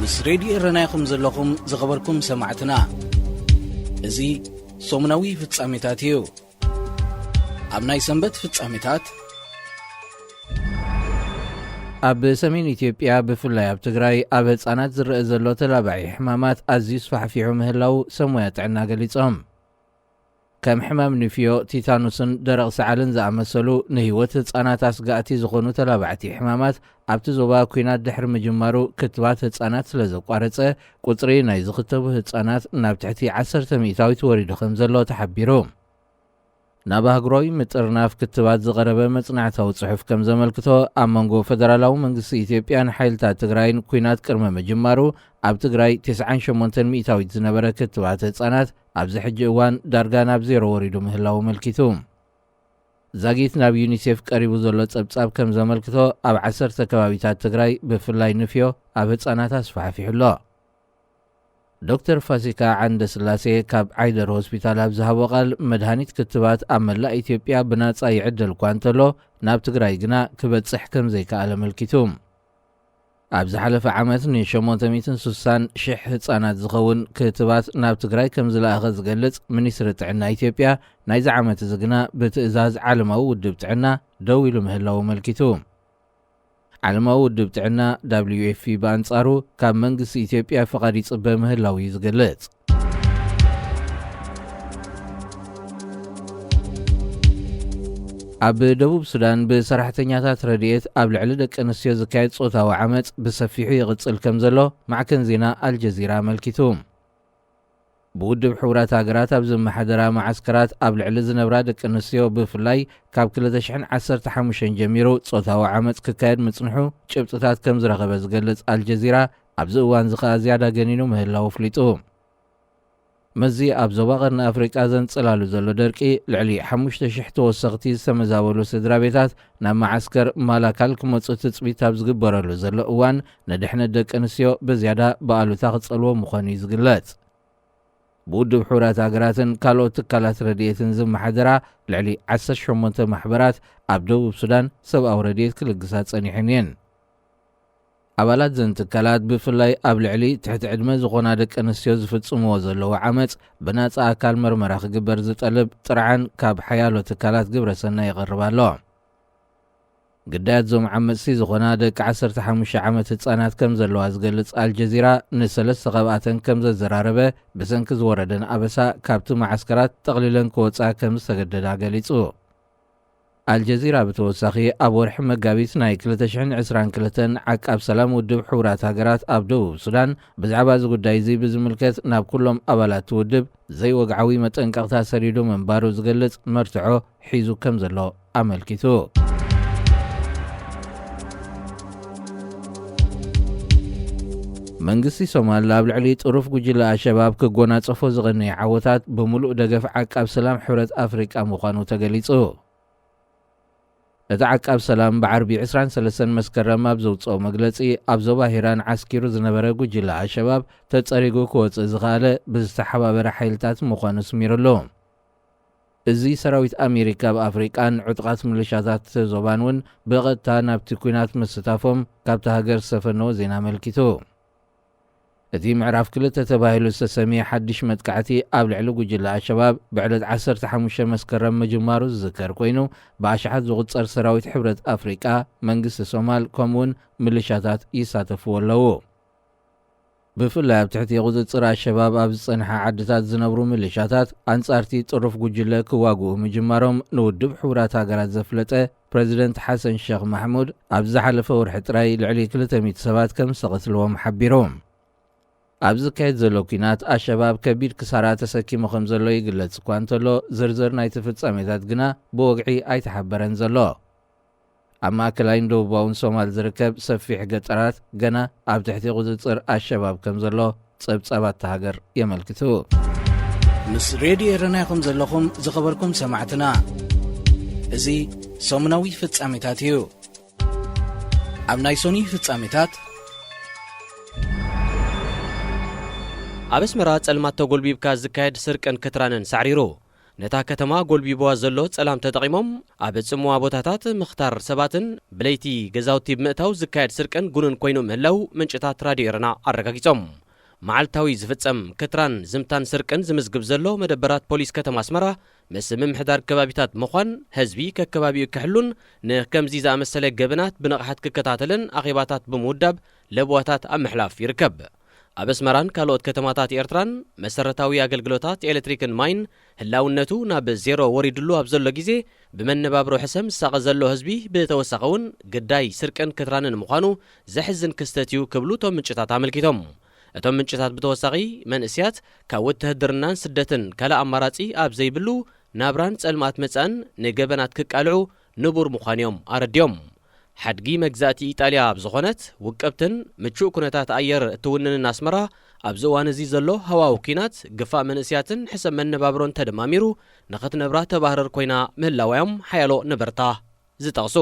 ምስ ሬድዮ ኤረና ኢኹም ዘለኹም ዝኸበርኩም ሰማዕትና። እዚ ሰሙናዊ ፍጻሜታት እዩ። ኣብ ናይ ሰንበት ፍጻሜታት፣ ኣብ ሰሜን ኢትዮጵያ ብፍላይ ኣብ ትግራይ ኣብ ህጻናት ዝረአ ዘሎ ተላባዒ ሕማማት ኣዝዩ ስፋሕፊሑ ምህላው ሰብ ሞያ ጥዕና ገሊጾም። ከም ሕማም ንፍዮ፣ ቲታኑስን ደረቕ ሰዓልን ዝኣመሰሉ ንህይወት ህጻናት ኣስጋእቲ ዝኾኑ ተላባዕቲ ሕማማት ኣብቲ ዞባ ኲናት ድሕሪ ምጅማሩ ክትባት ህጻናት ስለ ዘቋረጸ ቁጽሪ ናይ ዝኽተቡ ህጻናት ናብ ትሕቲ ዓሰርተ ሚእታዊት ወሪዱ ከም ዘሎ ተሓቢሩ። ናብ ኣህጉራዊ ምጥርናፍ ክትባት ዝቐረበ መጽናዕታዊ ጽሑፍ ከም ዘመልክቶ፣ ኣብ መንጎ ፈደራላዊ መንግስቲ ኢትዮጵያን ሓይልታት ትግራይን ኲናት ቅድሚ ምጅማሩ ኣብ ትግራይ ተስዓን ሸሞንተን ሚእታዊት ዝነበረ ክትባት ህጻናት ኣብዚ ሕጂ እዋን ዳርጋ ናብ ዜሮ ወሪዱ ምህላው ኣመልኪቱ። ዛጊት ናብ ዩኒሴፍ ቀሪቡ ዘሎ ጸብጻብ ከም ዘመልክቶ፣ ኣብ ዓሰርተ ከባቢታት ትግራይ ብፍላይ ንፍዮ ኣብ ህጻናት ኣስፋሕፊሑ ኣሎ። ዶክተር ፋሲካ ዓንደ ስላሴ ካብ ዓይደር ሆስፒታል ኣብ ዝሃቦ ቃል፣ መድሃኒት ክትባት ኣብ መላእ ኢትዮጵያ ብናጻ ይዕደል እኳ እንተሎ፣ ናብ ትግራይ ግና ክበጽሕ ከም ዘይከኣለ ኣመልኪቱ። ኣብ ዝሓለፈ ዓመት ን ሸሞንተ ሚእትን ስሳን ሽሕ ህጻናት ዝኸውን ክትባት ናብ ትግራይ ከም ዝለኣኸ ዝገልጽ ሚኒስትሪ ጥዕና ኢትዮጵያ፣ ናይዚ ዓመት እዚ ግና ብትእዛዝ ዓለማዊ ውድብ ጥዕና ደው ኢሉ ምህላው ኣመልኪቱ። ዓለማዊ ውድብ ጥዕና፣ ደብሊዩ ኤፍ ፒ፣ ብኣንጻሩ ካብ መንግስቲ ኢትዮጵያ ፍቓድ ይጽበ ምህላው እዩ ዝገልጽ። ኣብ ደቡብ ሱዳን ብሰራሕተኛታት ረድኤት ኣብ ልዕሊ ደቂ ኣንስትዮ ዝካየድ ጾታዊ ዓመጽ ብሰፊሑ ይቕጽል ከም ዘሎ ማዕከን ዜና ኣልጀዚራ ኣመልኪቱ። ብውድብ ሕቡራት ሃገራት ኣብ ዝመሓደራ መዓስከራት ኣብ ልዕሊ ዝነብራ ደቂ ኣንስትዮ፣ ብፍላይ ካብ ክልተ ሽሕን ዓሰርተ ሓሙሽተን ጀሚሩ ጾታዊ ዓመጽ ክካየድ ምጽንሑ ጭብጥታት ከም ዝረኸበ ዝገልጽ ኣልጀዚራ፣ ኣብዚ እዋን እዚ ከኣ ዝያዳ ገኒኑ ምህላው ኣፍሊጡ። ምስዚ ኣብ ዞባ ቀርኒ ኣፍሪቃ ዘንጸላሉ ዘሎ ደርቂ፣ ልዕሊ ሓሙሽተ ሽሕ ተወሰኽቲ ዝተመዛበሉ ስድራ ቤታት ናብ መዓስከር ማላካል ክመጹ ትጽቢት ኣብ ዝግበረሉ ዘሎ እዋን፣ ንድሕነት ደቂ ኣንስትዮ ብዝያዳ ብኣሉታ ክጸልዎ ምዃኑ እዩ ዝግለጽ። ብውድብ ሕቡራት ሃገራትን ካልኦት ትካላት ረድኤትን ዝመሓደራ ልዕሊ ዓሰርተ ሸሞንተ ማሕበራት ኣብ ደቡብ ሱዳን ሰብኣዊ ረድኤት ክልግሳ ጸኒሐን እየን። ኣባላት ዘን ትካላት ብፍላይ ኣብ ልዕሊ ትሕቲ ዕድመ ዝኾና ደቂ ኣንስትዮ ዝፍጽምዎ ዘለዉ ዓመጽ ብናጻ ኣካል መርመራ ክግበር ዝጠልብ ጥርዓን ካብ ሓያሎ ትካላት ግብረ ሰናይ ይቐርብ ኣሎ። ግዳያት ዞም ዓመጽቲ ዝኾና ደቂ ዓሰርተ ሓሙሽተ ዓመት ህጻናት ከም ዘለዋ ዝገልጽ ኣልጀዚራ፣ ንሰለስተ ካብኣተን ከም ዘዘራረበ፣ ብሰንኪ ዝወረደን ኣበሳ ካብቲ መዓስከራት ጠቕሊለን ክወጻ ከም ዝተገደዳ ገሊጹ። ኣልጀዚራ ብተወሳኺ፣ ኣብ ወርሒ መጋቢት ናይ ክልተ ሽሕን ዕስራን ክልተን ዓቃብ ሰላም ውድብ ሕቡራት ሃገራት ኣብ ደቡብ ሱዳን ብዛዕባ እዚ ጉዳይ እዚ ብዝምልከት ናብ ኩሎም ኣባላት እቲ ውድብ ዘይወግዓዊ መጠንቀቕታ ሰዲዱ ምንባሩ ዝገልጽ መርትዖ ሒዙ ከም ዘሎ ኣመልኪቱ። መንግስቲ ሶማል ኣብ ልዕሊ ጥሩፍ ጉጅለ ኣሸባብ ክጎናጸፎ ዝቐነየ ዓወታት ብምሉእ ደገፍ ዓቃብ ሰላም ሕብረት ኣፍሪቃ ምዃኑ ተገሊጹ። እቲ ዓቃብ ሰላም ብዓርቢ ዕስራን ሰለስተን መስከረም ኣብ ዘውጽኦ መግለጺ፣ ኣብ ዞባ ሂራን ዓስኪሩ ዝነበረ ጉጅለ ኣሸባብ ተጸሪጉ ክወጽእ ዝኸኣለ ብዝተሓባበረ ሓይልታት ምዃኑ ኣስሚሩሉ። እዚ ሰራዊት ኣሜሪካ ኣብ ኣፍሪቃን ዕጡቓት ምልሻታት ዞባን እውን ብቐጥታ ናብቲ ኲናት ምስታፎም ካብታ ሃገር ዝተፈነወ ዜና ኣመልኪቱ። እቲ ምዕራፍ ክልተ ተባሂሉ ዝተሰምየ ሓድሽ መጥቃዕቲ ኣብ ልዕሊ ጉጅለ ኣሸባብ ብዕለት ዓሰርተ ሓሙሽተ መስከረም ምጅማሩ ዝዝከር ኮይኑ፣ ብኣሽሓት ዝቑጸር ሰራዊት ሕብረት ኣፍሪቃ፣ መንግስቲ ሶማል ከምኡውን ምልሻታት ይሳተፍዎ ኣለዉ። ብፍላይ ኣብ ትሕቲ ቁጽጽር ኣሸባብ ኣብ ዝጸንሓ ዓድታት ዝነብሩ ሚሊሻታት ኣንጻርቲ ጥሩፍ ጉጅለ ክዋግኡ ምጅማሮም ንውድብ ሕቡራት ሃገራት ዘፍለጠ ፕረዚደንት ሓሰን ሸኽ ማሕሙድ፣ ኣብ ዝሓለፈ ወርሒ ጥራይ ልዕሊ ክልተ ሚእቲ ሰባት ከም ዝተቐትልዎም ሓቢሩ። ኣብ ዝካየድ ዘሎ ኲናት ኣሸባብ ከቢድ ክሳራ ተሰኪሙ ከም ዘሎ ይግለጽ እኳ እንተሎ፣ ዝርዝር ናይቲ ፍጻሜታት ግና ብወግዒ ኣይተሓበረን ዘሎ። ኣብ ማእከላይን ደቡባውን ሶማል ዝርከብ ሰፊሕ ገጠራት ገና ኣብ ትሕቲ ቁጽጽር ኣሸባብ ከም ዘሎ ጸብጻባት እታ ሃገር የመልክቱ። ምስ ሬድዮ ኤረና ኢኹም ዘለኹም ዝኸበርኩም ሰማዕትና። እዚ ሰሙናዊ ፍጻሜታት እዩ። ኣብ ናይ ሶኒ ፍጻሜታት፣ ኣብ ኣስመራ ጸልማት ተጎልቢብካ ዝካየድ ስርቅን ክትራንን ሳዕሪሩ። ነታ ከተማ ጎልቢብዋ ዘሎ ጸላም ተጠቒሞም ኣብ ጽምዋ ቦታታት ምኽታር ሰባትን ብለይቲ ገዛውቲ ብምእታው ዝካየድ ስርቅን ጉኑን ኮይኑ ምህላው ምንጭታት ራድዮ ኤረና ኣረጋጊጾም። መዓልታዊ ዝፍጸም ክትራን ዝምታን ስርቅን ዝምዝግብ ዘሎ መደበራት ፖሊስ ከተማ ኣስመራ ምስ ምምሕዳር ከባቢታት ምዃን ህዝቢ ከከባቢኡ ክሕሉን ንከምዚ ዝኣመሰለ ገበናት ብንቕሓት ክከታተልን ኣኼባታት ብምውዳብ ለበዋታት ኣብ ምሕላፍ ይርከብ። ኣብ ኣስመራን ካልኦት ከተማታት ኤርትራን መሰረታዊ ኣገልግሎታት ኤሌክትሪክን ማይን ህላውነቱ ናብ ዜሮ ወሪድሉ ኣብ ዘሎ ግዜ፣ ብመነባብሮ ሕሰም ዝሳቐ ዘሎ ህዝቢ ብተወሳኺ እውን ግዳይ ስርቅን ክትራንን ምዃኑ ዘሕዝን ክስተት እዩ ክብሉ እቶም ምንጭታት ኣመልኪቶም። እቶም ምንጭታት ብተወሳኺ መንእስያት ካብ ውትህድርናን ስደትን ካልእ ኣማራጺ ኣብ ዘይብሉ ናብራን ጸልማት መጻእን ንገበናት ክቃልዑ ንቡር ምዃኑ እዮም ኣረዲኦም። ሓድጊ መግዛእቲ ኢጣልያ ኣብ ዝኾነት ውቅብትን ምቹእ ኩነታት ኣየር እትውንንን ኣስመራ፣ ኣብዚ እዋን እዚ ዘሎ ሃዋሁ ኲናት ግፋ መንእስያትን ሕሰም መነባብሮን ተደማሚሩ ንኽትነብራ ተባህርር ኮይና ምህላዋዮም ሓያሎ ነበርታ ዝጠቕሱ።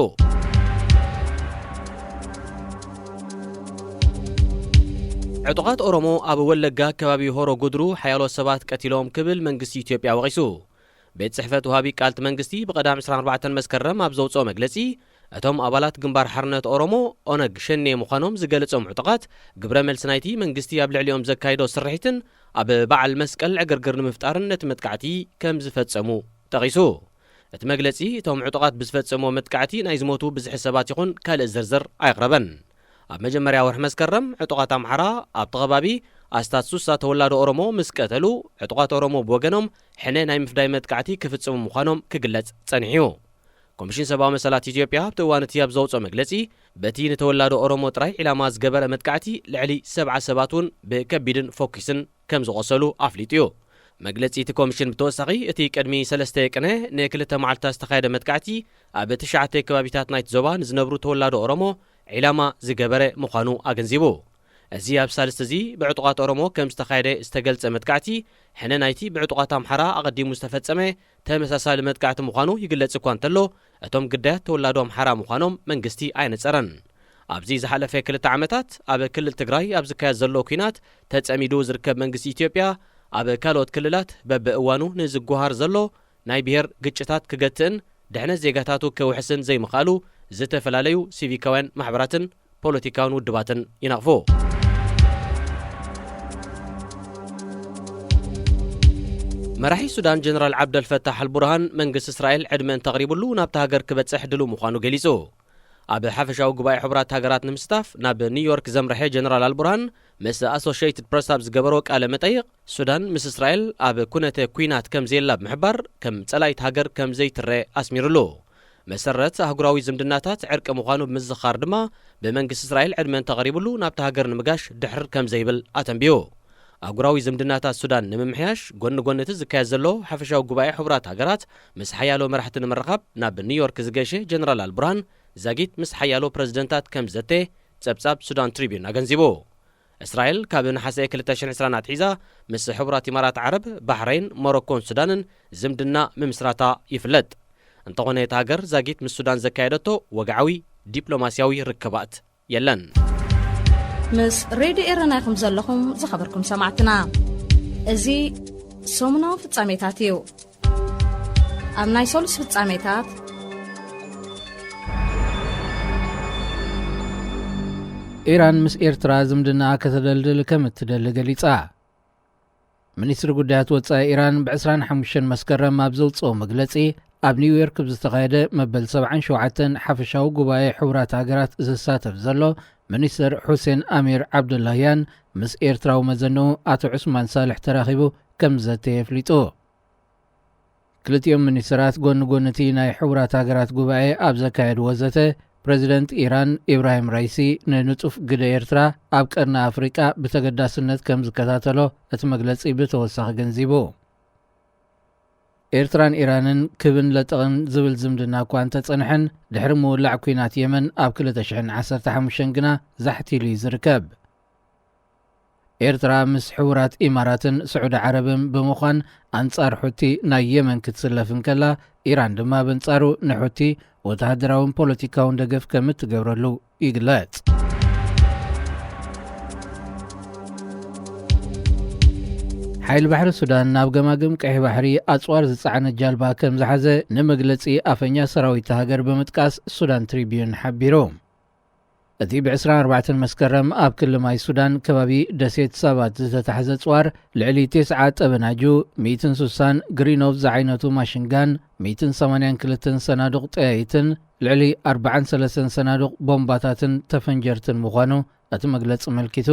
ዕጡቓት ኦሮሞ ኣብ ወለጋ ከባቢ ሆሮ ጉድሩ ሓያሎ ሰባት ቀቲሎም ክብል መንግስቲ ኢትዮጵያ ወቒሱ። ቤት ጽሕፈት ወሃቢ ቃልቲ መንግስቲ ብቐዳም ዕስራን ኣርባዕተን መስከረም ኣብ ዘውጽኦ መግለጺ፣ እቶም ኣባላት ግንባር ሓርነት ኦሮሞ፣ ኦነግ ሸኔ፣ ምዃኖም ዝገለጾም ዕጡቓት፣ ግብረ መልሲ ናይቲ መንግስቲ ኣብ ልዕሊኦም ዘካይዶ ስርሒትን ኣብ በዓል መስቀል ዕግርግር ንምፍጣርን ነቲ መጥቃዕቲ ከም ዝፈጸሙ ጠቒሱ። እቲ መግለጺ፣ እቶም ዕጡቓት ብዝፈጸምዎ መጥቃዕቲ ናይ ዝሞቱ ብዝሒ ሰባት ይኹን ካልእ ዝርዝር ኣየቕረበን። ኣብ መጀመርያ ወርሒ መስከረም፣ ዕጡቓት ኣምሓራ ኣብቲ ከባቢ ኣስታት ሱሳ ተወላዶ ኦሮሞ ምስ ቀተሉ፣ ዕጡቓት ኦሮሞ ብወገኖም ሕነ ናይ ምፍዳይ መጥቃዕቲ ክፍጽሙ ምዃኖም ክግለጽ ጸኒሑ እዩ። ኮሚሽን ሰብኣዊ መሰላት ኢትዮጵያ ኣብቲ እዋን እቲ ኣብ ዘውፅኦ መግለጺ፣ በቲ ንተወላዶ ኦሮሞ ጥራይ ዒላማ ዝገበረ መጥቃዕቲ ልዕሊ ሰብዓ ሰባት እውን ብከቢድን ፎኪስን ከም ዝቖሰሉ ኣፍሊጡ እዩ። መግለጺ እቲ ኮሚሽን ብተወሳኺ፣ እቲ ቅድሚ ሰለስተ ቅነ ንክልተ መዓልታት ዝተኻየደ መጥቃዕቲ፣ ኣብ ትሽዓተ ከባቢታት ናይቲ ዞባ ንዝነብሩ ተወላዶ ኦሮሞ ዒላማ ዝገበረ ምዃኑ ኣገንዚቡ። እዚ ኣብ ሳልስቲ እዚ ብዕጡቓት ኦሮሞ ከም ዝተኻየደ ዝተገልጸ መጥቃዕቲ፣ ሕነ ናይቲ ብዕጡቓት ኣምሓራ ኣቐዲሙ ዝተፈጸመ ተመሳሳሊ መጥቃዕቲ ምዃኑ ይግለጽ እኳ እንተሎ፣ እቶም ግዳያት ተወላዶ ኣምሓራ ምዃኖም መንግስቲ ኣየነጸረን። ኣብዚ ዝሓለፈ ክልተ ዓመታት ኣብ ክልል ትግራይ ኣብ ዝካየድ ዘሎ ኲናት ተጸሚዱ ዝርከብ መንግስቲ ኢትዮጵያ፣ ኣብ ካልኦት ክልላት በብእዋኑ ንዝጓሃር ዘሎ ናይ ብሄር ግጭታት ክገትእን ድሕነት ዜጋታቱ ከውሕስን ዘይምኽኣሉ፣ ዝተፈላለዩ ሲቪካውያን ማሕበራትን ፖለቲካውን ውድባትን ይነቕፉ። መራሒ ሱዳን ጀነራል ዓብደል ፈታሕ ኣልቡርሃን፣ መንግስቲ እስራኤል ዕድመ እንተቕሪቡሉ ናብታ ሃገር ክበጽሕ ድሉው ምዃኑ ገሊጹ። ኣብ ሓፈሻዊ ጉባኤ ሕቡራት ሃገራት ንምስታፍ ናብ ኒውዮርክ ዘምርሐ ጀነራል ኣልቡርሃን፣ ምስ ኣሶሽየትድ ፕረስ ኣብ ዝገበሮ ቃለ መጠይቕ፣ ሱዳን ምስ እስራኤል ኣብ ኩነተ ኲናት ከም ዘየላ ብምሕባር፣ ከም ጸላኢት ሃገር ከም ዘይትረአ ኣስሚሩሉ። መሰረት ኣህጉራዊ ዝምድናታት ዕርቂ ምዃኑ ብምዝኻር ድማ፣ ብመንግስቲ እስራኤል ዕድመ እንተቐሪቡሉ ናብታ ሃገር ንምጋሽ ድሕር ከም ዘይብል ኣተንቢዩ። ኣህጉራዊ ዝምድናታት ሱዳን ንምምሕያሽ፣ ጎኒ ጎኒ እቲ ዝካየድ ዘሎ ሓፈሻዊ ጉባኤ ሕቡራት ሃገራት፣ ምስ ሓያሎ መራሕቲ ንምርኻብ ናብ ኒውዮርክ ዝገሸ ጀነራል ኣልቡርሃን፣ ዛጊት ምስ ሓያሎ ፕረዚደንታት ከም ዝዘተ ጸብጻብ ሱዳን ትሪቢዩን ኣገንዚቡ። እስራኤል ካብ ነሓሰ ክልተ ሽሕን ዕስራን ኣትሒዛ ምስ ሕቡራት ኢማራት ዓረብ፣ ባሕረይን፣ ሞሮኮን ሱዳንን ዝምድና ምምስራታ ይፍለጥ። እንተኾነ፣ እታ ሃገር ዛጊት ምስ ሱዳን ዘካየደቶ ወግዓዊ ዲፕሎማስያዊ ርክባት የለን። ምስ ሬድዮ ኤረና ኢኹም ዘለኹም ዝኸበርኩም ሰማዕትና። እዚ ሰሙናዊ ፍጻሜታት እዩ። ኣብ ናይ ሰሉስ ፍጻሜታት፣ ኢራን ምስ ኤርትራ ዝምድናኣ ከተደልድል ከም እትደሊ ገሊጻ። ሚኒስትሪ ጉዳያት ወጻኢ ኢራን ብ ዕስራን ሓሙሽተን መስከረም ኣብ ዘውጽኦ መግለጺ፣ ኣብ ኒውዮርክ ብዝተኻየደ መበል ሰብዓን ሸውዓተን ሓፈሻዊ ጉባኤ ሕቡራት ሃገራት ዝሳተፍ ዘሎ ሚኒስትር ሑሴን ኣሚር ዓብዱላህያን ምስ ኤርትራዊ መዘንኡ ኣቶ ዑስማን ሳልሕ ተራኺቡ ከም ዝዘተየ ኣፍሊጡ። ክልቲኦም ሚኒስትራት ጎኒ ጎኒ እቲ ናይ ሕቡራት ሃገራት ጉባኤ ኣብ ዘካየድዎ ዘተ፣ ፕረዚደንት ኢራን ኢብራሂም ራይሲ ንንጡፍ ግደ ኤርትራ ኣብ ቀርኒ ኣፍሪቃ ብተገዳስነት ከም ዝከታተሎ እቲ መግለጺ ብተወሳኺ ገንዚቡ። ኤርትራን ኢራንን ክብን ለጠቕን ዝብል ዝምድና እኳ እንተጸንሐን፣ ድሕሪ ምውላዕ ኲናት የመን ኣብ ክልተ ሽሕን ዓሰርተ ሓሙሽተን ግና ዛሕት ኢሉ እዩ ዝርከብ። ኤርትራ ምስ ሕቡራት ኢማራትን ስዑዲ ዓረብን ብምዃን ኣንጻር ሑቲ ናይ የመን ክትስለፍ እንከላ፣ ኢራን ድማ በንጻሩ ንሑቲ ወተሃደራውን ፖለቲካውን ደገፍ ከም እትገብረሉ ይግለጽ። ሓይሊ ባሕሪ ሱዳን ናብ ገማግም ቀይሕ ባሕሪ ኣጽዋር ዝጸዓነት ጃልባ ከም ዝሓዘ ንመግለጺ ኣፈኛ ሰራዊት ሃገር ብምጥቃስ ሱዳን ትሪቢዩን ሓቢሩ። እቲ ብ ዕስራን ኣርባዕተን መስከረም ኣብ ክሊ ማይ ሱዳን ከባቢ ደሴት ሳባት ዝተታሕዘ ኣጽዋር ልዕሊ ተስዓ ጠበናጁ፣ ሚእትን ስሳን ግሪኖቭ ዝዓይነቱ ማሽንጋን፣ ሚእትን ሰማንያን ክልተን ሰናዱቕ ጠያይትን ልዕሊ ኣርባዓን ሰለስተን ሰናዱቕ ቦምባታትን ተፈንጀርትን ምዃኑ እቲ መግለጺ ኣመልኪቱ።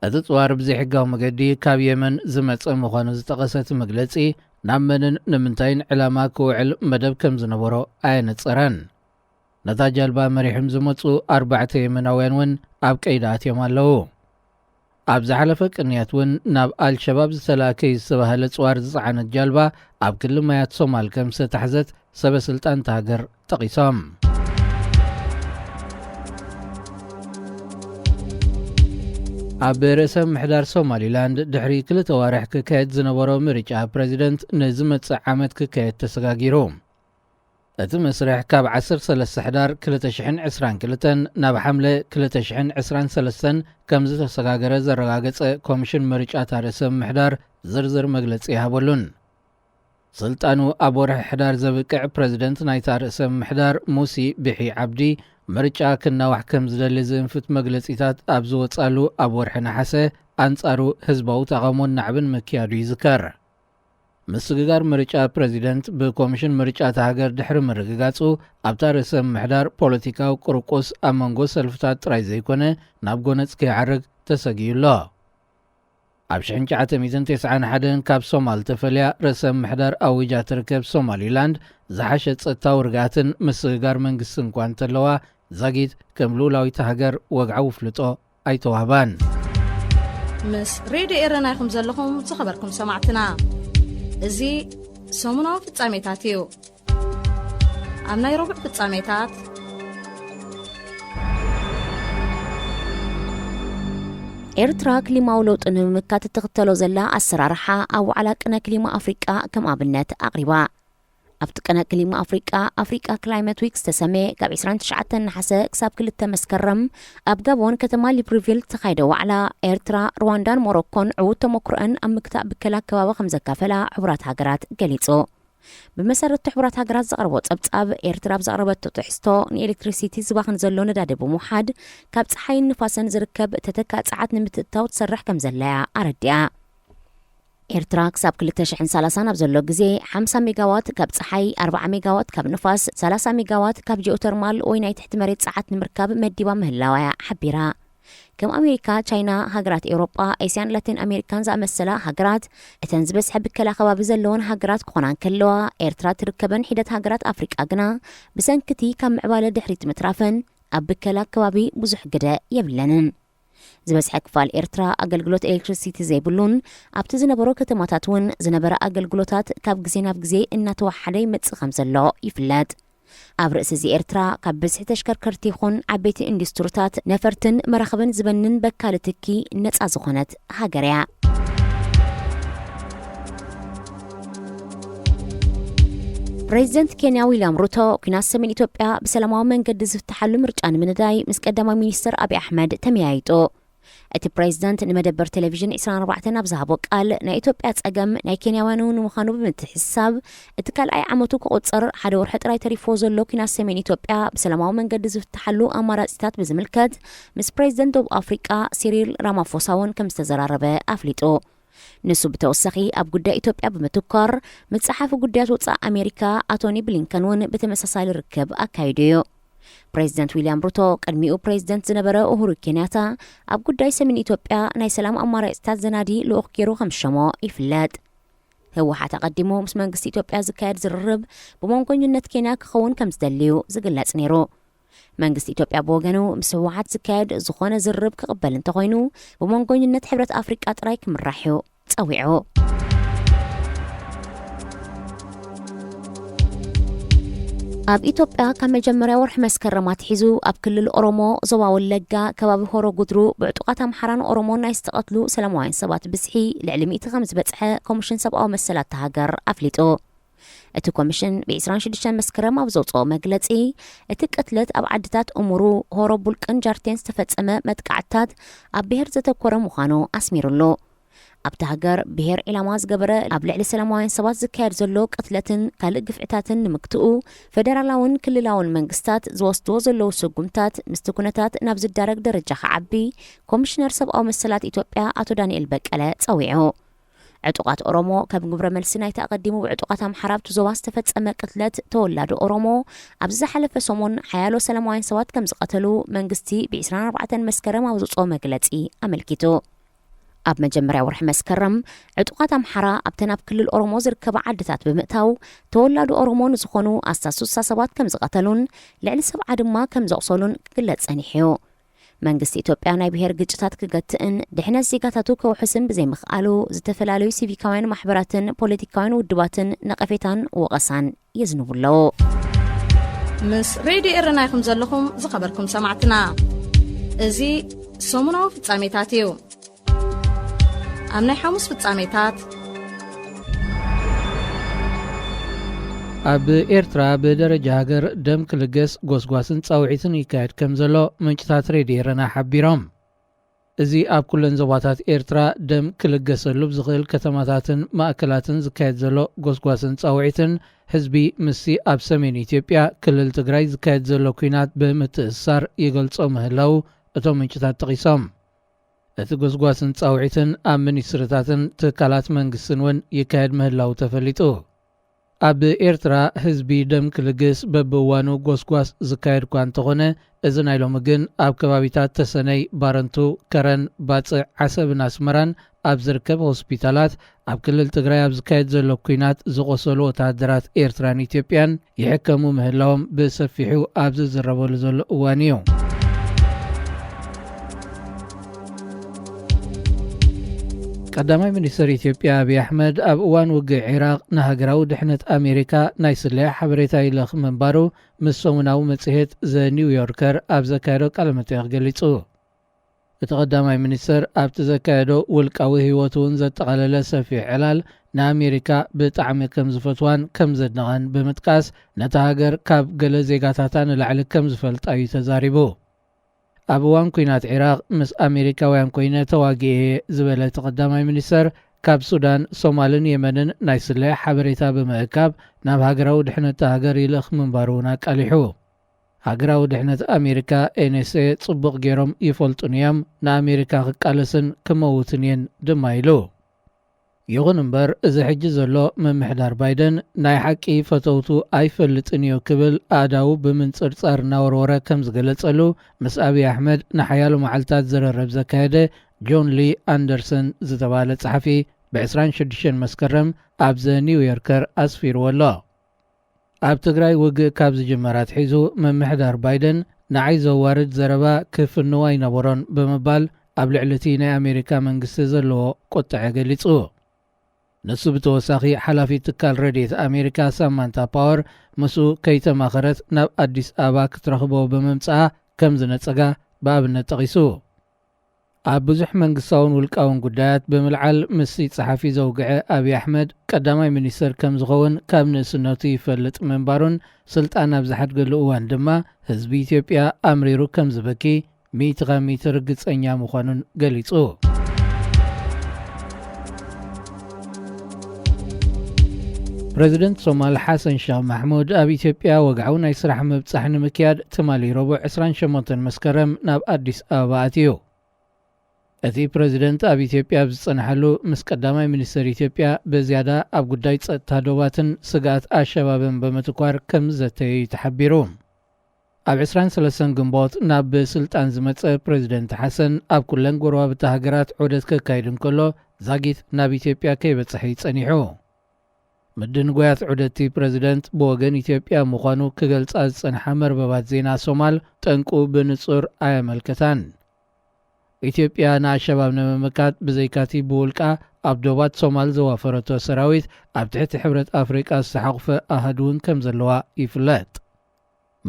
እቲ ኣጽዋር ብዘይሕጋዊ መገዲ ካብ የመን ዝመጸ ምዃኑ ዝጠቐሰ እቲ መግለጺ፣ ናብ መንን ንምንታይን ዕላማ ክውዕል መደብ ከም ዝነበሮ ኣየነጸረን። ነታ ጃልባ መሪሖም ዝመጹ ኣርባዕተ የመናውያን እውን ኣብ ቀይዲ ኣትዮም ኣለዉ። ኣብ ዝሓለፈ ቅንያት እውን ናብ ኣልሸባብ ዝተላእከ እዩ ዝተባህለ ኣጽዋር ዝጸዓነት ጃልባ ኣብ ክሊ ማያት ሶማል ከም ዝተታሕዘት ሰበ ስልጣን እታ ሃገር ጠቒሶም። ኣብ ርእሰ ምሕዳር ሶማሊላንድ ድሕሪ ክልተ ዋርሕ ክካየድ ዝነበሮ ምርጫ ፕረዚደንት ንዝመጽእ ዓመት ክካየድ ተሰጋጊሩ። እቲ መስርሕ ካብ ዓሰርተ ሰለስተ ሕዳር ክልተ ሽሕን ዕስራን ክልተን ናብ ሓምለ ክልተ ሽሕን ዕስራን ሰለስተን ከም ዝተሰጋገረ ዘረጋገጸ ኮሚሽን ምርጫ እታ ርእሰ ምሕዳር ዝርዝር መግለጺ ይሃበሉን። ስልጣኑ ኣብ ወርሒ ሕዳር ዘብቅዕ ፕረዚደንት ናይታ ርእሰ ምሕዳር ሙሲ ቢሒ ዓብዲ፣ ምርጫ ክናዋሕ ከም ዝደሊ ዝእንፍት መግለጺታት ኣብ ዝወጻሉ ኣብ ወርሒ ነሓሰ፣ ኣንጻሩ ህዝባዊ ተቓውሞን ናዕብን ምክያዱ ይዝከር። ምስግጋር ምርጫ ፕረዚደንት ብኮሚሽን ምርጫ እታ ሃገር ድሕሪ ምርግጋጹ፣ ኣብታ ርእሰ ምሕዳር ፖለቲካዊ ቁርቁስ ኣብ መንጎ ሰልፍታት ጥራይ ዘይኮነ፣ ናብ ጎነጽ ከይዓርግ ተሰጊኡ ኣሎ። ኣብ ሽሕን ትሽዓተ ሚእትን ተስዓን ሓደን ካብ ሶማል ተፈልያ ርእሰ ምሕዳር ኣዊጃ ትርከብ ሶማሊላንድ፣ ዝሓሸ ጸጥታዊ ርግኣትን ምስግጋር መንግስቲ እንኳ እንተለዋ፣ ዛጊት ከም ልኡላዊት ሃገር ወግዓዊ ኣፍልጦ ኣይተዋህባን። ምስ ሬድዮ ኤረና ኢኹም ዘለኹም ዝኸበርኩም ሰማዕትና። እዚ ሰሙናዊ ፍጻሜታት እዩ። ኣብ ናይ ረቡዕ ፍጻሜታት፣ ኤርትራ ክሊማዊ ለውጢ ንምምካት እትኽተሎ ዘላ ኣሰራርሓ ኣብ ዋዕላ ቅነ ክሊማ ኣፍሪቃ ከም ኣብነት ኣቕሪባ። ኣብቲ ቅነ ክሊማ ኣፍሪቃ፣ ኣፍሪቃ ክላይመት ዊክ ዝተሰመየ፣ ካብ ዕስራን ትሽዓተን ነሓሰ ክሳብ ክልተ መስከረም ኣብ ጋቦን ከተማ ሊብሪቪል ዝተኻየደ ዋዕላ፣ ኤርትራ፣ ሩዋንዳን ሞሮኮን ዕዉት ተመክሮአን ኣብ ምግታእ ብከላ ኣከባቢ ከም ዘካፈላ ሕቡራት ሃገራት ገሊጹ። ብመሰረት ሕቡራት ሃገራት ዘቕረቦ ጸብጻብ፣ ኤርትራ ኣብ ዘቕረበቶ ትሕዝቶ፣ ንኤሌክትሪሲቲ ዝባኽን ዘሎ ነዳዲ ብምውሓድ፣ ካብ ጸሓይን ንፋስን ዝርከብ ተተካእ ጸዓት ንምትእትታው ትሰርሕ ከም ዘላ'ያ ኣረዲኣ። ኤርትራ ክሳብ ክልተ ሽሕን ሰላሳን ኣብ ዘሎ ግዜ፣ ሓምሳ ሜጋዋት ካብ ጸሓይ፣ ኣርብዓ ሜጋዋት ካብ ንፋስ፣ ሰላሳ ሜጋዋት ካብ ጂኦተርማል ወይ ናይ ትሕቲ መሬት ጸዓት ንምርካብ መዲባ ምህላዋ'ያ ሓቢራ። ከም ኣሜሪካ፣ ቻይና፣ ሃገራት ኤውሮጳ፣ ኤስያን ላቲን ኣሜሪካን ዝኣመሰላ ሃገራት፣ እተን ዝበዝሐ ብከላ ከባቢ ዘለወን ሃገራት ክኾና እንከለዋ፣ ኤርትራ ትርከበን ሒደት ሃገራት ኣፍሪቃ ግና፣ ብሰንኪ'ቲ ካብ ምዕባለ ድሕሪት ምትራፈን፣ ኣብ ብከላ ከባቢ ብዙሕ ግደ የብለንን። ዝበዝሐ ክፋል ኤርትራ ኣገልግሎት ኤሌክትሪሲቲ ዘይብሉን፣ ኣብቲ ዝነበሮ ከተማታት እውን ዝነበረ ኣገልግሎታት ካብ ግዜ ናብ ግዜ እናተወሓደ ይመጽእ ከም ዘሎ ይፍለጥ። ኣብ ርእሲ እዚ፣ ኤርትራ ካብ ብዝሒ ተሽከርከርቲ ይኹን ዓበይቲ ኢንዱስትሪታት፣ ነፈርትን መራኽብን ዝበንን በካሊ ትኪ ነጻ ዝኾነት ሃገር እያ። ፕሬዚደንት ኬንያ ዊልያም ሩቶ፣ ኲናት ሰሜን ኢትዮጵያ ብሰላማዊ መንገዲ ዝፍትሓሉ ምርጫ ንምንዳይ ምስ ቀዳማይ ሚኒስትር ኣብይ ኣሕመድ ተመያይጡ። እቲ ፕሬዚደንት ንመደበር ቴሌቪዥን ዕስራን ኣርባዕተን ኣብ ዝሃቦ ቃል፣ ናይ ኢትዮጵያ ጸገም ናይ ኬንያውያን እውን ምዃኑ ብምትሕስሳብ፣ እቲ ካልኣይ ዓመቱ ክቑጸር ሓደ ወርሒ ጥራይ ተሪፍዎ ዘሎ ኲናት ሰሜን ኢትዮጵያ ብሰላማዊ መንገዲ ዝፍትሓሉ ኣማራጺታት ብዝምልከት ምስ ፕሬዚደንት ደቡብ ኣፍሪቃ ሲሪል ራማፎሳ እውን ከም ዝተዘራረበ ኣፍሊጡ። ንሱ ብተወሳኺ ኣብ ጉዳይ ኢትዮጵያ ብምትኳር፣ ምስ ጸሓፊ ጉዳያት ወጻኢ ኣሜሪካ ኣቶኒ ብሊንከን እውን ብተመሳሳሊ ርክብ ኣካይዱ እዩ። ፕሬዚደንት ዊልያም ሩቶ፣ ቅድሚኡ ፕሬዚደንት ዝነበረ ኡሁሩ ኬንያታ፣ ኣብ ጉዳይ ሰሜን ኢትዮጵያ ናይ ሰላም ኣማራጺታት ዘናዲ ልኡኽ ገይሩ ከም ዝሸሞ ይፍለጥ። ህወሓት ኣቐዲሙ ምስ መንግስቲ ኢትዮጵያ ዝካየድ ዝርርብ ብመንጎኝነት ኬንያ ክኸውን ከም ዝደሊ እዩ ዝግለጽ ነይሩ። መንግስቲ ኢትዮጵያ ብወገኑ፣ ምስ ህወሓት ዝካየድ ዝኾነ ዝርርብ ክቕበል እንተኾይኑ፣ ብመንጎኝነት ሕብረት ኣፍሪቃ ጥራይ ክምራሕ እዩ ጸዊዑ። ኣብ ኢትዮጵያ፣ ካብ መጀመርያ ወርሒ መስከረም ኣትሒዙ፣ ኣብ ክልል ኦሮሞ፣ ዞባ ወለጋ፣ ከባቢ ሆሮ ጉድሩ፣ ብዕጡቓት ኣምሓራን ኦሮሞን ናይ ዝተቐትሉ ሰላማውያን ሰባት ብዝሒ ልዕሊ ሚእቲ ከም ዝበጽሐ ኮሚሽን ሰብኣዊ መሰላት እታ ሃገር ኣፍሊጡ። እቲ ኮሚሽን ብ ዕስራን ሽዱሽተን መስከረም ኣብ ዘውጽኦ መግለጺ፣ እቲ ቅትለት ኣብ ዓድታት እሙሩ፣ ሆሮ ቡልቅን ጃርቴን ዝተፈጸመ መጥቃዕትታት ኣብ ብሄር ዘተኮረ ምዃኑ ኣስሚሩሉ። ኣብታ ሃገር ብሄር ዒላማ ዝገበረ ኣብ ልዕሊ ሰላማውያን ሰባት ዝካየድ ዘሎ ቅትለትን ካልእ ግፍዕታትን ንምግትኡ፣ ፈደራላውን ክልላውን መንግስታት ዝወስድዎ ዘለዉ ስጉምታት ምስቲ ኩነታት ናብ ዝዳረግ ደረጃ ክዓቢ፣ ኮሚሽነር ሰብኣዊ መሰላት ኢትዮጵያ ኣቶ ዳንኤል በቀለ ጸዊዑ። ዕጡቓት ኦሮሞ ከም ግብረ መልሲ ናይቲ ኣቐዲሙ ብዕጡቓት ኣምሓራ ኣብቲ ዞባ ዝተፈጸመ ቅትለት ተወላዶ ኦሮሞ፣ ኣብዚ ዝሓለፈ ሰሙን ሓያሎ ሰላማውያን ሰባት ከም ዝቐተሉ መንግስቲ ብ ዕስራን ኣርባዕተን መስከረም ኣብ ዘውጽኦ መግለጺ ኣመልኪቱ። ኣብ መጀመርያ ወርሒ መስከረም፣ ዕጡቓት ኣምሓራ ኣብተን ኣብ ክልል ኦሮሞ ዝርከባ ዓድታት ብምእታው፣ ተወላዶ ኦሮሞ ንዝኾኑ ኣስታት ስሳ ሰባት ከም ዝቐተሉን ልዕሊ ሰብዓ ድማ ከም ዘቑሰሉን ክግለጽ ጸኒሑ እዩ። መንግስቲ ኢትዮጵያ ናይ ብሄር ግጭታት ክገትእን ድሕነት ዜጋታቱ ከውሕስን ብዘይምኽኣሉ፣ ዝተፈላለዩ ሲቪካውያን ማሕበራትን ፖለቲካውያን ውድባትን ነቐፌታን ወቐሳን የዝንቡ ኣለዉ። ምስ ሬድዮ ኤረና ኢኹም ዘለኹም ዝኸበርኩም ሰማዕትና። እዚ ሰሙናዊ ፍጻሜታት እዩ። ኣብ ናይ ሓሙስ ፍጻሜታት፣ ኣብ ኤርትራ ብደረጃ ሃገር ደም ክልገስ ጎስጓስን ጻውዒትን ይካየድ ከም ዘሎ ምንጭታት ሬድዮ ኤረና ሓቢሮም። እዚ ኣብ ኩለን ዞባታት ኤርትራ ደም ክልገሰሉ ብዝኽእል ከተማታትን ማእከላትን ዝካየድ ዘሎ ጎስጓስን ጻውዒትን፣ ህዝቢ ምስቲ ኣብ ሰሜን ኢትዮጵያ ክልል ትግራይ ዝካየድ ዘሎ ኲናት ብምትእስሳር ይገልጾ ምህላው እቶም ምንጭታት ጠቒሶም። እቲ ጎስጓስን ጻውዒትን ኣብ ሚኒስትርታትን ትካላት መንግስትን እውን ይካየድ ምህላው ተፈሊጡ። ኣብ ኤርትራ ህዝቢ ደም ክልግስ በብእዋኑ ጎስጓስ ዝካየድ እኳ እንተኾነ፣ እዚ ናይ ሎሚ ግን ኣብ ከባቢታት ተሰነይ፣ ባረንቱ፣ ከረን፣ ባጽዕ፣ ዓሰብን ኣስመራን ኣብ ዝርከብ ሆስፒታላት፣ ኣብ ክልል ትግራይ ኣብ ዝካየድ ዘሎ ኲናት ዝቖሰሉ ወተሃደራት ኤርትራን ኢትዮጵያን ይሕከሙ ምህላዎም ብሰፊሑ ኣብ ዝዝረበሉ ዘሎ እዋን እዩ። ቀዳማይ ሚኒስትር ኢትዮጵያ ኣብይ ኣሕመድ ኣብ እዋን ውግእ ዒራቕ ንሃገራዊ ድሕነት ኣሜሪካ ናይ ስለያ ሓበሬታ ይልእኽ ምንባሩ ምስ ሰሙናዊ መጽሔት ዘ ኒው ዮርከር ኣብ ዘካየዶ ቃለ መጠይቕ ገሊጹ። እቲ ቀዳማይ ሚኒስትር ኣብቲ ዘካየዶ ውልቃዊ ህይወቱ እውን ዘጠቓለለ ሰፊሕ ዕላል ንኣሜሪካ ብጣዕሚ ከም ዝፈትዋን ከም ዘድንቐን ብምጥቃስ፣ ነታ ሃገር ካብ ገለ ዜጋታታ ንላዕሊ ከም ዝፈልጣ እዩ ተዛሪቡ። ኣብ እዋን ኲናት ዒራቕ ምስ ኣሜሪካውያን ኮይነ ተዋጊኤ እየ ዝበለ እቲ ቀዳማይ ሚኒስተር፣ ካብ ሱዳን፣ ሶማልን የመንን ናይ ስለያ ሓበሬታ ብምእካብ ናብ ሃገራዊ ድሕነት እታ ሃገር ይልእኽ ምንባሩ እውን ኣቃሊሑ። ሃገራዊ ድሕነት ኣሜሪካ፣ ኤን ኤስ ኤ፣ ጽቡቕ ገይሮም ይፈልጡኒ እዮም፣ ንኣሜሪካ ክቃለስን ክመውትን እየን ድማ ኢሉ። ይኹን እምበር፣ እዚ ሕጂ ዘሎ ምምሕዳር ባይደን ናይ ሓቂ ፈተውቱ ኣይፈልጥን እዩ ክብል ኣእዳዉ ብምንጽርጻር እናወርወረ ከም ዝገለጸሉ፣ ምስ ኣብይ ኣሕመድ ንሓያሎ መዓልታት ዝርርብ ዘካየደ ጆን ሊ ኣንደርሰን ዝተባህለ ጸሓፊ ብ ዕስራን ሽዱሽተን መስከረም ኣብ ዘ ኒው ዮርከር ኣስፊርዎ ኣሎ። ኣብ ትግራይ ውግእ ካብ ዝጅመር ኣትሒዙ፣ ምምሕዳር ባይደን ንዓይ ዘዋርድ ዘረባ ክፍንው ኣይነበሮን ብምባል፣ ኣብ ልዕሊ እቲ ናይ ኣሜሪካ መንግስቲ ዘለዎ ቁጥዐ ገሊጹ። ንሱ ብተወሳኺ፣ ሓላፊት ትካል ረድኤት ኣሜሪካ ሳማንታ ፓወር ምስኡ ከይተማኸረት ናብ ኣዲስ ኣበባ ክትረኽቦ ብምምጽኣ ከም ዝነጸጋ ብኣብነት ጠቒሱ። ኣብ ብዙሕ መንግስታውን ውልቃውን ጉዳያት ብምልዓል ምስቲ ጸሓፊ ዘውግዐ ኣብይ ኣሕመድ ቀዳማይ ሚኒስተር ከም ዝኸውን ካብ ንእስነቱ ይፈልጥ ምንባሩን፣ ስልጣን ኣብ ዝሓድገሉ እዋን ድማ ህዝቢ ኢትዮጵያ ኣምሪሩ ከም ዝበኪ ሚእቲ ካብ ሚእቲ ርግጸኛ ምዃኑን ገሊጹ። ፕረዚደንት ሶማል ሓሰን ሸኽ ማሕሙድ ኣብ ኢትዮጵያ ወግዓዊ ናይ ስራሕ ምብጻሕ ንምክያድ ትማሊ ረቡዕ ዕስራን ሸሞንተን መስከረም ናብ ኣዲስ ኣበባ ኣትዩ። እቲ ፕረዚደንት ኣብ ኢትዮጵያ ኣብ ዝጸንሓሉ፣ ምስ ቀዳማይ ሚኒስተር ኢትዮጵያ ብዝያዳ ኣብ ጉዳይ ጸጥታ ዶባትን ስግኣት ኣሸባብን ብምትኳር ከም ዝዘተየ እዩ ተሓቢሩ። ኣብ ዕስራን ሰለስተን ግንቦት ናብ ስልጣን ዝመጸ ፕረዚደንት ሓሰን፣ ኣብ ኩለን ጎረባብቲ ሃገራት ዑደት ከካይድ እንከሎ፣ ዛጊት ናብ ኢትዮጵያ ከይበጽሐ እዩ ጸኒሑ። ምድንጓያት ዑደት'ቲ ፕረዚደንት ብወገን ኢትዮጵያ ምዃኑ ክገልጻ ዝጸንሓ መርበባት ዜና ሶማል፣ ጠንቁ ብንጹር ኣየመልከታን። ኢትዮጵያ ንኣሸባብ ንምምካት ብዘይካ'ቲ ብውልቃ ኣብ ዶባት ሶማል ዘዋፈረቶ ሰራዊት፣ ኣብ ትሕቲ ሕብረት ኣፍሪቃ ዝተሓቑፈ ኣሃዱ እውን ከም ዘለዋ ይፍለጥ።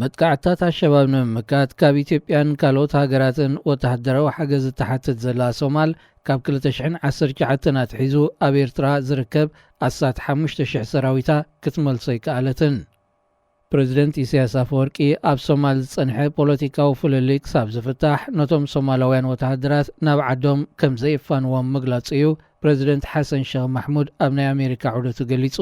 መጥቃዕትታት ኣሸባብ ንምምካት ካብ ኢትዮጵያን ካልኦት ሃገራትን ወተሃደራዊ ሓገዝ እትሓትት ዘላ ሶማል፣ ካብ ክልተ ሽሕን ዓሰርተ ትሽዓተን ኣትሒዙ ኣብ ኤርትራ ዝርከብ ኣስታት ሓሙሽተ ሽሕ ሰራዊታ ክትመልሶ ኣይከኣለትን። ፕረዚደንት ኢሳያስ ኣፈወርቂ፣ ኣብ ሶማል ዝጸንሐ ፖለቲካዊ ፍልልይ ክሳብ ዝፍታሕ፣ ነቶም ሶማላውያን ወተሃደራት ናብ ዓዶም ከም ዘየፋንዎም ምግላጹ እዩ ፕረዚደንት ሓሰን ሸኽ ማሕሙድ ኣብ ናይ ኣሜሪካ ዑደቱ ገሊጹ።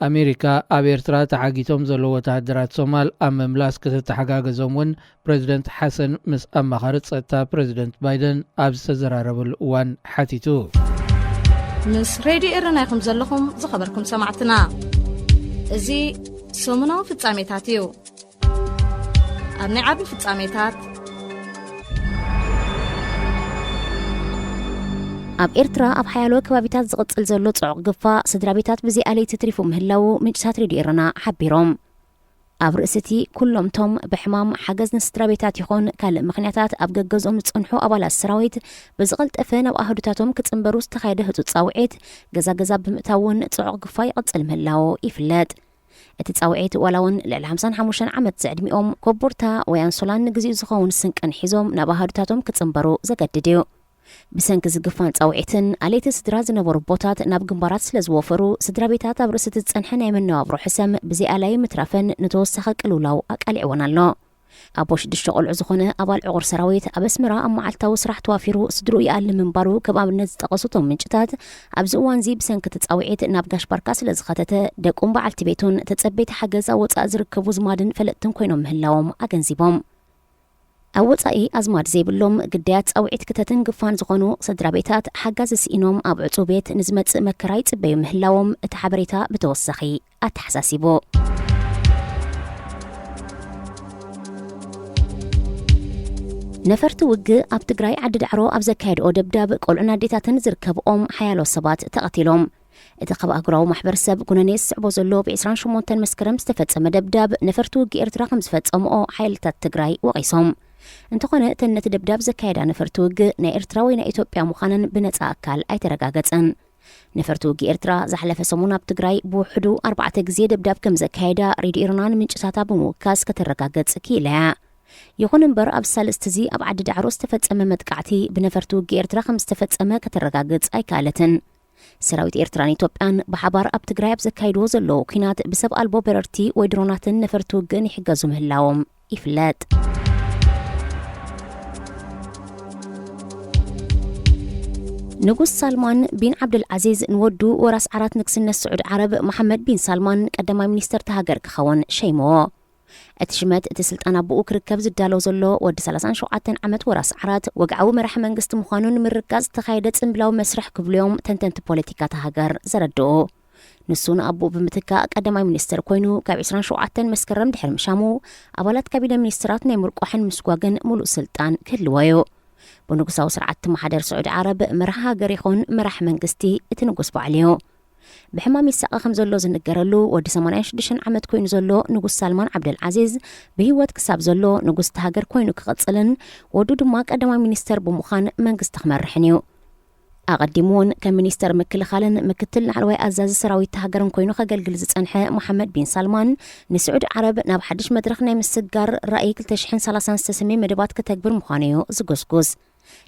ኣሜሪካ ኣብ ኤርትራ ተዓጊቶም ዘለዉ ወተሃደራት ሶማል ኣብ ምምላስ ክትተሓጋገዞም እውን ፕረዚደንት ሓሰን ምስ ኣማኻሪ ጸጥታ ፕረዚደንት ባይደን ኣብ ዝተዘራረበሉ እዋን ሓቲቱ። ምስ ሬድዮ ኤረና ኢኹም ዘለኹም ዝኸበርኩም ሰማዕትና። እዚ ሰሙናዊ ፍጻሜታት እዩ። ኣብ ናይ ዓቢ ፍጻሜታት ኣብ ኤርትራ ኣብ ሓያሎ ከባቢታት ዝቕጽል ዘሎ ጽዑቕ ግፋ ስድራ ቤታት ብዘይ ኣለይቲ ትሪፉ ምህላዉ ምንጭታት ሬድዮ ኤረና ሓቢሮም። ኣብ ርእሲ እቲ ኩሎም ቶም ብሕማም ሓገዝ ንስድራ ቤታት ይኹን ካልእ ምኽንያታት ኣብ ገገዝኦም ዝጸንሑ ኣባላት ሰራዊት ብዝቐልጠፈ ናብ ኣህዱታቶም ክጽንበሩ ዝተኻየደ ህጹጽ ጻውዒት ገዛ ገዛ ብምእታው እውን ጽዑቕ ግፋ ይቕጽል ምህላዉ ይፍለጥ። እቲ ጻውዒት ዋላ እውን ልዕሊ ሓምሳን ሓሙሽተን ዓመት ዝዕድሚኦም ኮቦርታ ወይ ኣንሶላን ንግዚኡ ዝኸውን ስንቅን ሒዞም ናብ ኣሃዱታቶም ክጽንበሩ ዘገድድ እዩ። ብሰንኪ ዝግፋን ጻውዒትን ኣለይቲ ስድራ ዝነበሩ ቦታት ናብ ግንባራት ስለ ዝወፈሩ ስድራ ቤታት ኣብ ርእሲ እቲ ዝጸንሐ ናይ መነባብሮ ሕሰም ብዘይ ኣላይ ምትራፈን ንተወሳኺ ቅልውላው ኣቃሊዕወን ኣሎ። ኣቦ ሽዱሽተ ቆልዑ ዝኾነ ኣባል ዕቑር ሰራዊት ኣብ ኣስመራ ኣብ መዓልታዊ ስራሕ ተዋፊሩ ስድርኡ ይኣሊ ምንባሩ ከም ኣብነት ዝጠቐሱ እቶም ምንጭታት፣ ኣብዚ እዋንዚ ብሰንኪ እቲ ጻውዒት ናብ ጋሽ ባርካ ስለ ዝኸተተ ደቁን በዓልቲ ቤቱን ተጸበይቲ ሓገዝ ኣብ ወጻኢ ዝርከቡ ዝማድን ፈለጥትን ኮይኖም ምህላዎም ኣገንዚቦም። ኣብ ወጻኢ ኣዝማድ ዘይብሎም ግዳያት ጻውዒት ክተትን ግፋን ዝኾኑ ስድራ ቤታት ሓጋዚ ስኢኖም ኣብ ዕጹ ቤት ንዝመጽእ መከራ ይጽበዩ ምህላዎም እቲ ሓበሬታ ብተወሳኺ ኣተሓሳሲቡ። ነፈርቲ ውግእ ኣብ ትግራይ ዓዲ ዳዕሮ ኣብ ዘካየድኦ ደብዳብ ቆልዑን ኣዴታትን ዝርከብኦም ሓያሎ ሰባት ተቐቲሎም። እቲ ካብ ኣህጉራዊ ማሕበረሰብ ኩነኔ ዝስዕቦ ዘሎ ብ ዕስራን ሸሞንተን መስከረም ዝተፈጸመ ደብዳብ ነፈርቲ ውግእ ኤርትራ ከም ዝፈጸምኦ ሓይልታት ትግራይ ወቒሶም። እንተኾነ እተን ነቲ ደብዳብ ዘካየዳ ነፈርቲ ውግእ ናይ ኤርትራ ወይ ናይ ኢትዮጵያ ምዃነን ብነጻ ኣካል ኣይተረጋገጸን። ነፈርቲ ውግእ ኤርትራ ዝሓለፈ ሰሙን ኣብ ትግራይ ብውሕዱ ኣርባዕተ ግዜ ደብዳብ ከም ዘካየዳ ሬድዮ ኤረና ንምንጭታታ ብምውካስ ከተረጋግጽ ክኢላ እያ። ይኹን እምበር ኣብ ሳልስቲ እዚ ኣብ ዓዲ ዳዕሮ ዝተፈጸመ መጥቃዕቲ ብነፈርቲ ውግእ ኤርትራ ከም ዝተፈጸመ ከተረጋግጽ ኣይከኣለትን። ሰራዊት ኤርትራን ኢትዮጵያን ብሓባር ኣብ ትግራይ ኣብ ዘካይድዎ ዘለዉ ኲናት ብሰብ ኣልቦ በረርቲ ወይ ድሮናትን ነፈርቲ ውግእን ይሕገዙ ምህላዎም ይፍለጥ። ንጉስ ሳልማን ቢን ዓብደል ዓዚዝ ንወዱ ወራስ ዓራት ንግስነት ስዑድ ዓረብ መሓመድ ቢን ሳልማን ቀዳማይ ሚኒስተር እታ ሃገር ክኸውን ሸይምዎ። እቲ ሽመት እቲ ስልጣን ኣቦኡ ክርከብ ዝዳሎ ዘሎ ወዲ ሰላሳን ሸውዓተን ዓመት ወራስ ዓራት ወግዓዊ መራሒ መንግስቲ ምዃኑ ንምርግጋጽ ዝተኻየደ ጽንብላዊ መስርሕ ክብልዮም ተንተንቲ ፖለቲካ እታ ሃገር ዘረድኡ። ንሱ ንኣቦኡ ብምትካእ ቀዳማይ ሚኒስተር ኮይኑ ካብ ዕስራን ሸውዓተን መስከረም ድሕሪ ምሻሙ ኣባላት ካቢነ ሚኒስተራት ናይ ምርቋሕን ምስጓግን ሙሉእ ስልጣን ክህልዎ እዩ። ብንጉሳዊ ስርዓት ትመሓደር ስዑዲ ዓረብ መራሒ ሃገር ይኹን መራሒ መንግስቲ እቲ ንጉስ ባዕሉ እዩ። ብሕማም ይሳቐ ከም ዘሎ ዝንገረሉ ወዲ ሰማንያን ሽዱሽተን ዓመት ኮይኑ ዘሎ ንጉስ ሳልማን ዓብደል ዓዚዝ ብህይወት ክሳብ ዘሎ ንጉስ እታ ሃገር ኮይኑ ክቕጽልን ወዱ ድማ ቀዳማይ ሚኒስተር ብምዃን መንግስቲ ክመርሕን እዩ። ኣቐዲሙ እውን ከም ሚኒስተር ምክልኻልን ምክትል ላዕለዋይ ኣዛዚ ሰራዊት እታ ሃገርን ኮይኑ ከገልግል ዝጸንሐ መሓመድ ቢን ሳልማን ንስዑዲ ዓረብ ናብ ሓድሽ መድረኽ ናይ ምስግጋር ራእይ ክልተ ሽሕን ሰላሳን ዝተሰምየ መደባት ከተግብር ምዃኑ እዩ ዝጉስጉስ።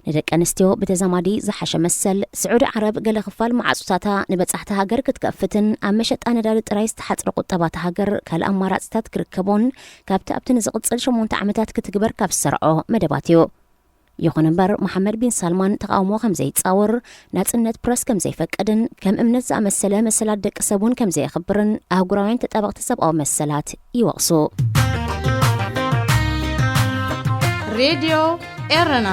ንደቂ ኣንስትዮ ብተዛማዲ ዝሓሸ መሰል ስዑዲ ዓረብ ገለ ክፋል መዓጹታታ ንበጻሕቲ ሃገር ክትከፍትን ኣብ መሸጣ ነዳዲ ጥራይ ዝተሓጽረ ቁጠባ እታ ሃገር ካልእ ኣማራጽታት ክርከቦን ካብቲ ኣብቲ ንዝቕጽል ሸሞንተ ዓመታት ክትግበር ካብ ዝሰርዖ መደባት እዩ። ይኹን እምበር መሓመድ ቢን ሳልማን ተቓውሞ ከም ዘይጻወር፣ ናጽነት ፕረስ ከም ዘይፈቅድን ከም እምነት ዝኣመሰለ መሰላት ደቂ ሰብ እውን ከም ዘየኽብርን ኣህጉራውያን ተጣበቕቲ ሰብኣዊ መሰላት ይወቕሱ። ሬድዮ ኤረና